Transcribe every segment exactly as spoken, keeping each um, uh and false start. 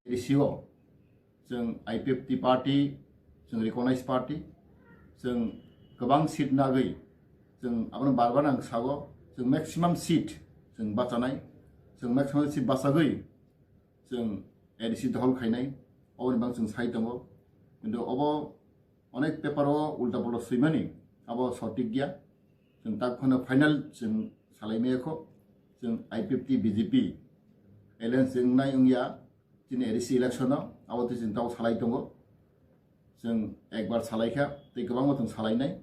A D C o chwng I P F T party, chwng recognized party, chwng kwbang seat nagwi, chwng abono bar bar ang sago, chwng maximum seat chwng bachanai, chwng maximum seat bachagwi chwng A D C dohol khainai, oboni bang chwng sai tongo. Kintu obo onek paper o ulta pulta swimani, abo sotik ya. Chwng tak phano final chwng salai maya kho. Chwng I P F T B J P alliance chwng nai wngya chini A D C election o, abo twi chwng tabo salai tongo. Chwng ekbar salai kha, tei kwbangma chwng salai nai.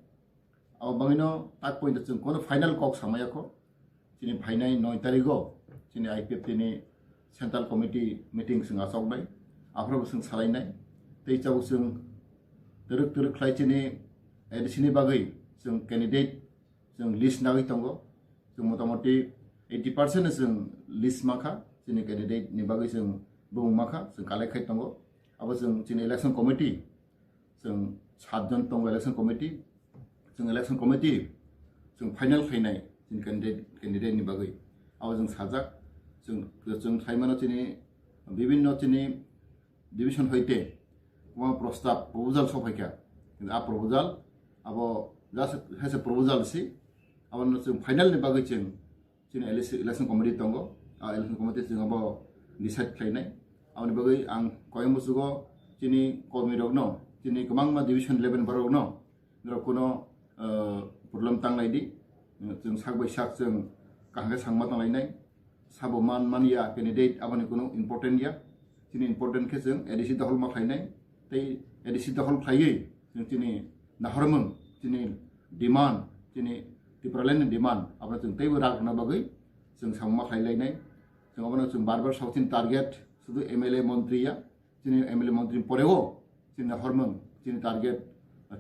Abo bangwino tak point chwng kono final kok samaya kho. Chini phainai noi tarigo chini I P F T ni central committee meeting chwng achok nai. Aphuru bo chwng salai nai. Tei chabo chwng twrwk twrwk khlai chini A D C ni bagwi chwng candidate chwng list nagwi tongo. Chwng motamoti eighty percent chwng list makha, chini candidate ni bagwi chwng bumung makha, chwng collect khai tongo. Abo chwng chini election committee, chwng satjon tongo election committee. Chwng election committee chwng final khainai chini candidate, candidate ni bagwi. Abo chwng sajak, chwng, chwng khlaimano chini bibinno chini division hoite kwbangma prostab, proposal sokphaikha. Kintu a proposal abo just has a proposal si. Abono chwng final ni bagwi chwng chini election, election committee tongo. A election committee chwng abo decide khlainai. Aboni bagwi ang koyang musugo chini kormi rokno, chini kwbangma division eleven borok rokno, norok kuno, eh, problem tanglai di. Chwng sak bai sak chwng kaham khe sangma tanglainai. Sabo man man ya candidate aboni kuno important ya. Chini important khe chwng A D C dohol ma khlainai. Tei A D C dohol khlaiwi chwng chini nahormung, chini demand, chini Tipraland ni demand, abono chwng teibo rak rwna bagwi chwng sangma khlai lainai. Chwng abono chwng bar bar sao chini target sudu M L A montri ya. Chini M L A montri poreo chini hormung, chini target,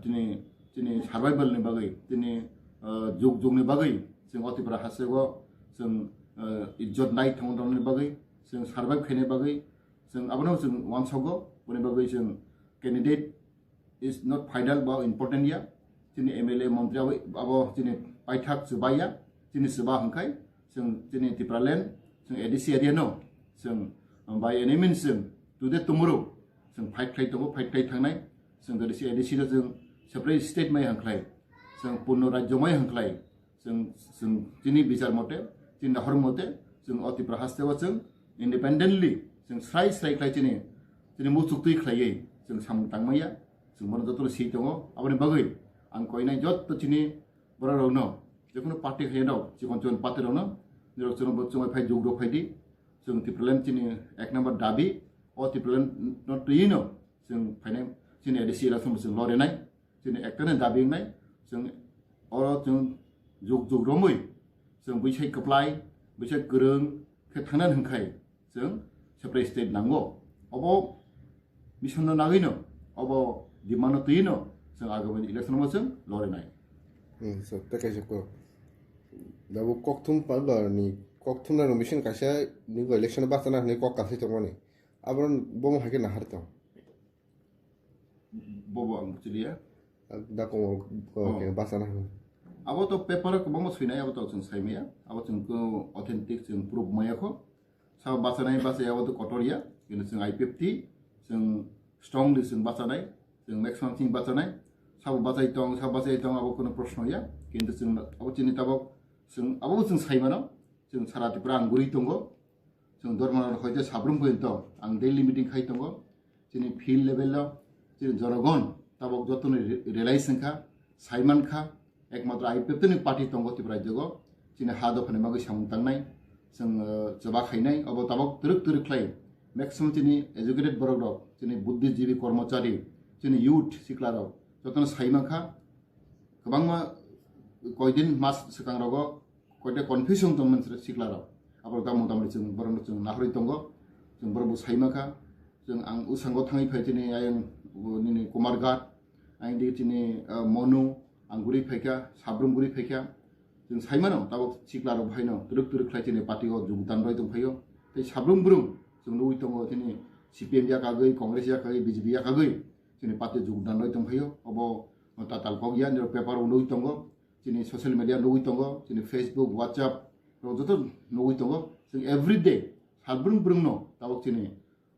chini, chini survival ni bagwi, chini, ah, jug jug ni bagwi chwng o Tripura hasteo chwng, ah, ijjot nai thangna bagwi, chwng survive khaina bagwi, chwng abono chwng uansogo, boni bagwi chwng candidate is not final ba important ya. Chini M L A montri abo, abo chini paithak chuba ya, chini chuba hwnkhe chwng chini Tipraland, chwng A D C area no, chwng by any means chwng today tomorrow chwng fight khlai tongo, fight khlai thangnai. Chwng A D C, A D C no chwng separate state mai hwnkhlai, chwng purno rajyo mai hwnkhlai, chwng, chwng chini bichar mote, chini nahor mote, chwng o Tripura hasteo chwng independently chwng srai srai khlai chini, chini muchuk twi khlaiwi chwng samung tangmaya, chwng bono jotono swi tongo. Aboni bagwi ang koinai jotto chini borok rokno, jekono party khairok, chikon chikon party rokno, nirok chwngno bo chwngwi phai jug rok phai di, chwng Tipraland chini ek number dabi, o Tipraland no twi no chwng phainai chini A D C election bo chwng lorinai. Chini ekta ni dabi wngnai, chwng oro chwng jug jug romwi, chwng buisai kwplai, buisai kwrwng khe thangnani hwnkhai chwng separate state nango. Obo mission no nagwino, obo demand no twino chwng agami election bo chwng lorinai. Hmm, so, tei kaisa kok. Dabo kokthum parlo ni, kokthum na mission kaisa ni election bachana hwnwi kok kasai tongmani. Aboni bomo hai khe nahar tong. Bobo ang buchiliya. Da komo Oh. Ke basa na. Abo to paper o kwbangma swinai, abo to chwng saimaya. Abo chwng ko authentic chwng proof maya kho. Sabo bachanai bachai abo to kotor ya. Kintu chwng I P F T chwng strongly chwng bachanai. Chwng maximum chwng bachanai. Sabo bachai tong, sabo bachai tong, abo kono proshno ya. Kintu chwng abo chini tabok chwng abo chwng saimano. Chwng sara Tripura ang guri tongo. Chwng dorma rok hoite sabrum poito ang daily meeting khai tongo. Chini field level o chini jonogon tabok jotono re-, realize wngkha, saimankha, ekmatro I P F T ni party tongo Tripura rajyogo. Chini ha dophani bagwi samung tangnai, chwng, uh, choba khainai, obo tabok twrwk twrwk khlai. Maximum chini educated borok rok, chini buddhijibi kormochari, chini youth sikla rok jotono saimankha, kwbangma koidin mas swkang rogo koita confusion tongmani sikla rok. Abo tamo tamo chwng borok no chwng nahorwi tongo. Chwng borok bo saimankha. Chwng ang usango thangwi phai chini ayang nini Kumar Ghat, ayang di chini, ah, Monu, ang guri phaikha, sabrum guri phaikha. Chwng saimano tabok sikla rok haino twrwk twrwk khlai chini party o jogdan rwi tongphaio. Tei sabrum brum chwng nugwi tongo chini C P M yakagwi, Congress yakagwi, B J P yakagwi chini party jogdan rwi tongphaio. Obo tatal kok ya, nirok paper o nugwi tongo. Chini social media nugwi tongo, chini Facebook, WhatsApp rok joto nugwi tongo. Chwng everyday salbrung brung no tabok chini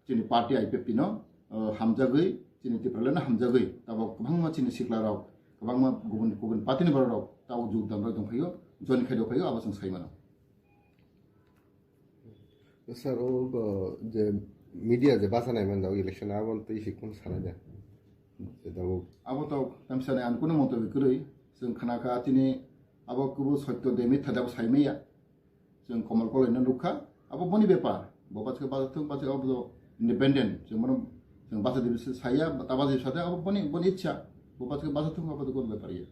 chini party I P F T no, uh, hamjagwi, chini Tipraland no hamjagwi, tabok kwbangma chini sikla rok, kwbangma gubun gubun party ni borok rok tabok jogdan rok tong phaio, join khai rok phaio, abo chwng sai mano. Sir, o, o, je media je basa nai man jao election, abo twi si kun sana ja. Je tabok. Abo to tamsa nai an kuno monto bi kwrwi, chwng khana kha chini abo kubu sotto de mitha da sai maya. Chwng Komal Kolai no nukha, abo boni bepar. Bo bachwk bachathung, bachwk abo do independent. Chwng bono chwng bacha dibi saya, ta bacha dibi sade abo boni, boni ichha. Bo bachwk bachathung, abo do kono bepar ya.